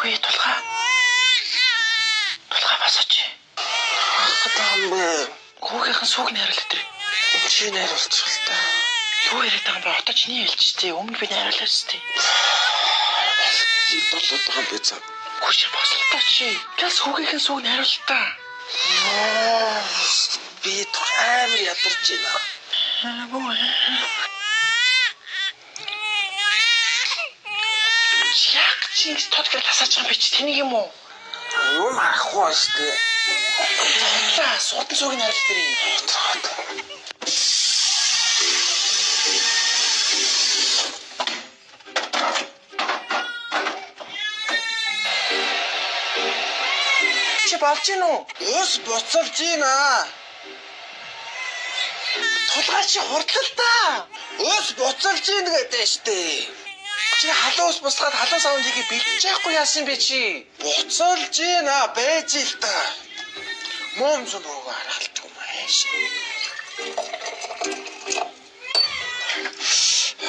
Хөөе, Тулгаа. Тулгаа, босооч. Хатаа юм бэ? Хүүгийнхэн сүүг найруулаад тэр. Чи найруулчих л та. Юу яриад байгаа юм бэ? Одоо чиний хэлж штэ. Өмнө би найруулаад штэ. Чи болоод байгаа юм бэ заа? Хүч бослоо чи. Газ хүүгийнхэн сүүг найруулал та. Йоо, би тур амар ядарч байна. Бүү. Яг чи ингэж тод гэр тасаач байгаа юм бэ чи, тэнийг юм уу? Юм харахгүй байна штэ. Тулгаа, суудан сүүг найруулал тэр юм. Чи болж гин үү? Ус буцалж байна. Тулгаа, чи хурдлал та. Ус буцалж байна гэдэг штэ. Чи халуун ус буслаад халуун савнд хийгээ бэлдэж яахгүй яасан бэ чи? Буцалж байна байж л та. Мом зүн нөгөө харгалдаг юм ааш.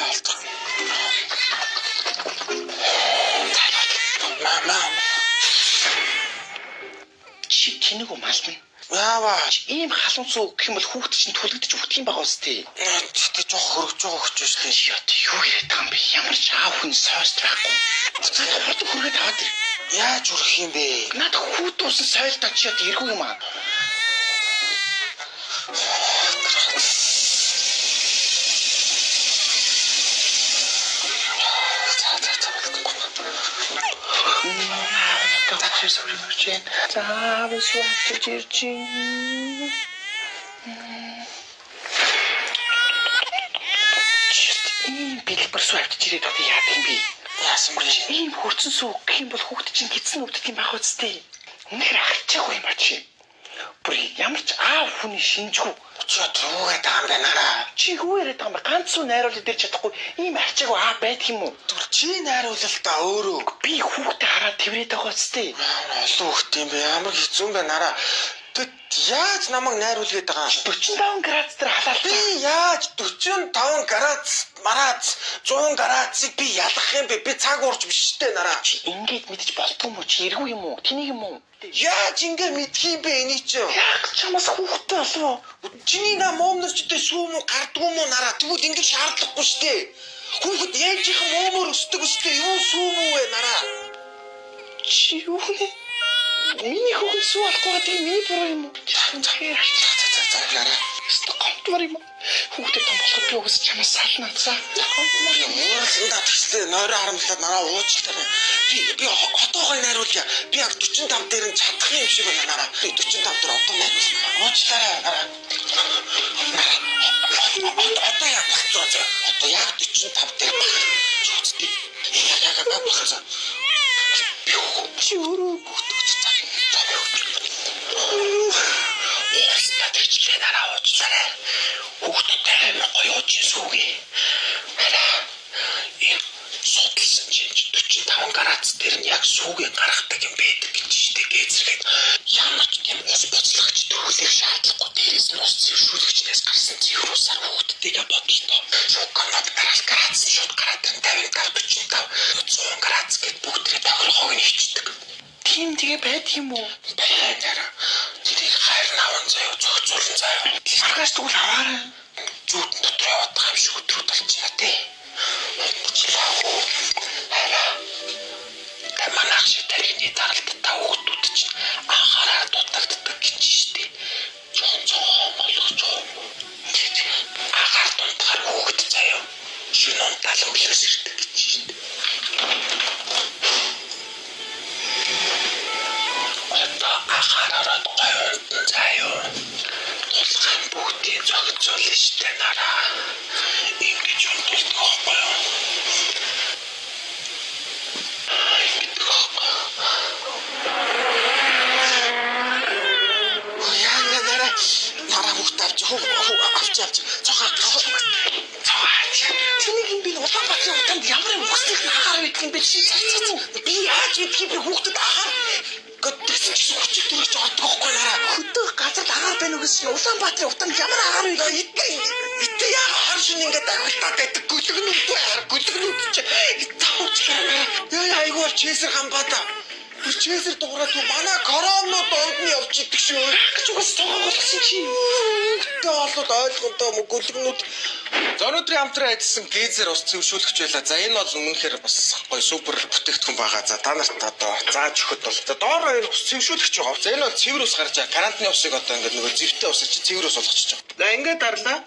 Алдах. Мама. Чи тэнэг үү мална? Яава. Ийм халуун сүү гэх юм бол хүүхд чинь түлэгдэж үхэх юм байгаа үстэй. Тэгтээ жоох хөргөж байгаа өгч штэ. Чи одоо юу яриад байгаа юм бэ? Ямар ч аав хүн сойст байхгүй. Буцаад хурдан хүргээд аваад ир. Яаж хүрэх юм бэ? Над хүүт уусан сойлдоо чи одоо эргүй юм аа. За за за. Аав надад хөшөө сүрмэж байна. За, аав сүү авчиж ирж байна. Чи ийм бэлбэр сүү авчиж ирээд байхдаа яадаг юм бэ? Яасан бэ? Ийм хурцсан сүү гэх юм бол хүүхд чинь гидсэн өвддөг юм байх үстэй. Үнэхээр арчаагүй юм а чи. Бүр ямар ч аав хүний шинжгүй. Чи одоо юу гэдэг юм бэ нараа? Чи юу яриад байгаа юм бэ? Ганц сүү найруулаад ирж чадахгүй ийм арчаагүй аав байдаг юм уу? Тэгвэл чи найруулал та өөрөө. Би хүүхдээ хараад тэрврээд байгаа үстэй. Ямар олон хүүхд юм бэ? Ямар хэцүү юм бэ нараа? Тэд яаж намайг найруулгээд байгаа юм? 45 градус дээр халаалцсан. Би яаж 45 градус марац 100 градусыг би ялах юм бэ? Би цаг уурч биш штэ нараа. Чи ингээд мэдэж болдгоо юм уу? Чи эргүй юм уу? Тэнийг юм уу? Яаж ингэ мэдх юм бэ энийг чи? Яг чамаас хүүхдтэй болов уу? Чиний на моомнор ч дэ сүү мүү гардгуу мүү нараа. Тэгвэл ингэ шаардлагагүй штэ. Хүүхэд ээжийнхэн моомор өсдөг өстэй юу сүү мүү вэ нараа? Чи юу нэ? Миний хүүхэд сүү алахгүй байгаа, тэгээ миний буруу юм уу? Тэгэхээр За за за нараа. өстө гомдмор юм уу? Хүүхдэд том болоход би угсаж чамаас сална. За, гомдмор юм. Уурландаа тэгслээ нойроо харамлаад нараа уучлаарай. Би отоогоо найруулъя. Би яг 45 дээр нь чадах юм шиг байна нараа. Би 45 дээр одоо найруулна. Уучлаарай нараа. Нараа. Одоо яг болцоо заа. Одоо яг 45 дээр баг. Чи үсттэй. Яг яг яг болцоо. Би хөө. Чи өөрөө Хөтөч за. За би хөө. Уурландаа тэгчлээ нараа уучлаарай. Хүүхдэд амар гоё ууж сүүгээ. Нараа. Энэ судалсан чинь 45 градус дээр нь яг сүүгийн гаргадаг юм байдаг гэж штэ гээзэргээд ямар ч тийм ус буцлагч төрүүлэх шаардлагагүй, дээрээс нь ус зэвшүүлэгчнээс гарсан зэвэр усаар хүүхдтэйгээ бодолтой шүүх дараал градус шууд гараад ирэн 55 45 100 градус гэд бүгдээ тохирохоог нь хичдэг. Тийм тэгээ байдаг юм уу? Баянараа тэрийг хайр аван заяа, зохицуулан заяа. Маргааш тэгвэл аваарай. Зүүдэн дотор яваад байгаа юм шиг өдрүүд болчихно тий. Унтчихлаа. Хараа. Та манайх шиг тархины даралттай хүүхдүүд чинь анхаарал дутагддаг гэж штэ. Жохон цохон болгож юм. Агаар дунтахаар хүүхэд заяа. Шүн унтаал өглөөс ирдэг гэж штэ. Одоо агаар ороод гой унтан заяа. Тулгаан бүгдийг зохицуулна штэ нараа. Ингэж унтуулдаг байхгүй юу? Ингэдэг байхгүй юу? Яа нараа нараа хүүхд авч хүү авч авч цохоо цохоо. Тэнийг юм би Улаанбаатарын удаанд ямар юм ухсных нь агаар байдаг юм бэ чи? Би яаж мэдх юм бэ хүүхдэд агаар тэгсэн чинь хүчил төрөж ордог байхгүй нараа. Хөдөө газар агаар байна уу гэж чинь Улаанбаатарын утанд ямар агаар вэ? Эдгээр эдгээр яг хар шин ингээд ахилтаад байдаг гөлгнүүд бай. Гөлгнүүд чи тавчлаа. Яа айгуу бол чэсэр хамбаата. Бүр чэсэр дуурайд манай коронод донд нь явж идэг шүү. Гэж угаас тоогоо болгосон чи. Тэ олоод ойлгондоо мө гөлгнүүд. За өнөөдрийн хамтран ажилласан Гейзер ус цэвэршүүлэгч байла. За энэ бол үнэхээр бас гоё супер бүтээгдэхүүн байгаа. За та нарт одоо зааж өгөхөд бол за доор энэ ус цэвэршүүлэгч байгаа. За энэ бол цэвэр ус гарч байгаа. Карантины усыг одоо ингээд нөгөө зэвтэй ус чи цэвэр ус болгочихж байгаа. За ингээд дарлаа.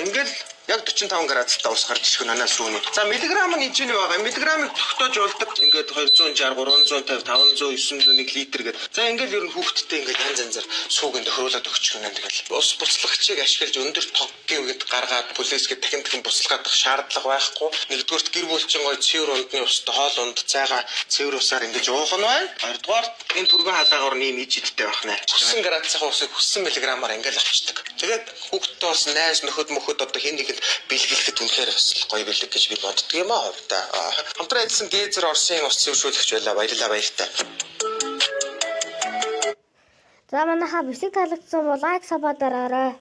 Ингээл яг 45 градустай ус гарч ирэх нь анаас рүүний. За миллиграмм нь хэмжээний байгаа. Миллиграммыг тогтоож болдог. Ингээд 260, 350, 500, 901 литр гэдэг. За ингээл ер нь хүүхдтэй ингээд янз янзаар сууг нь тохируулаад өгчих юм тэгэл. Ус буцлагчийг ашиглаж өндөр тоггийн үед гаргаад бүлээсгээ дахин дахин буцалгаадах шаардлага байхгүй. Нэгдүгüрт гэр бүл чинь гоё цэвэр ундны устай хоол унд цайгаа цэвэр усаар ингэж уух нь байна. Хоёрдугаар энэ түргэн халаагаар нь ийм иж идтэй байх нэ. Хүссэн градусын усыг хүссэн миллиграммаар ингээл авчдаг. Тэгээд хүүхдтэй бас найз нөхөд мөхөд одоо хэн нэгэнд бэлгэлэхэд үнэхээр бас л гоё бэлэг гэж би боддөг юм аа хувьдаа. Хамтран ажилласан Гейзер Оросын ус цэвэршүүлэгч байлаа. Баярлалаа баяртай. За манайхаа бичлэг таалагдсан бол лайк, sub дараарай.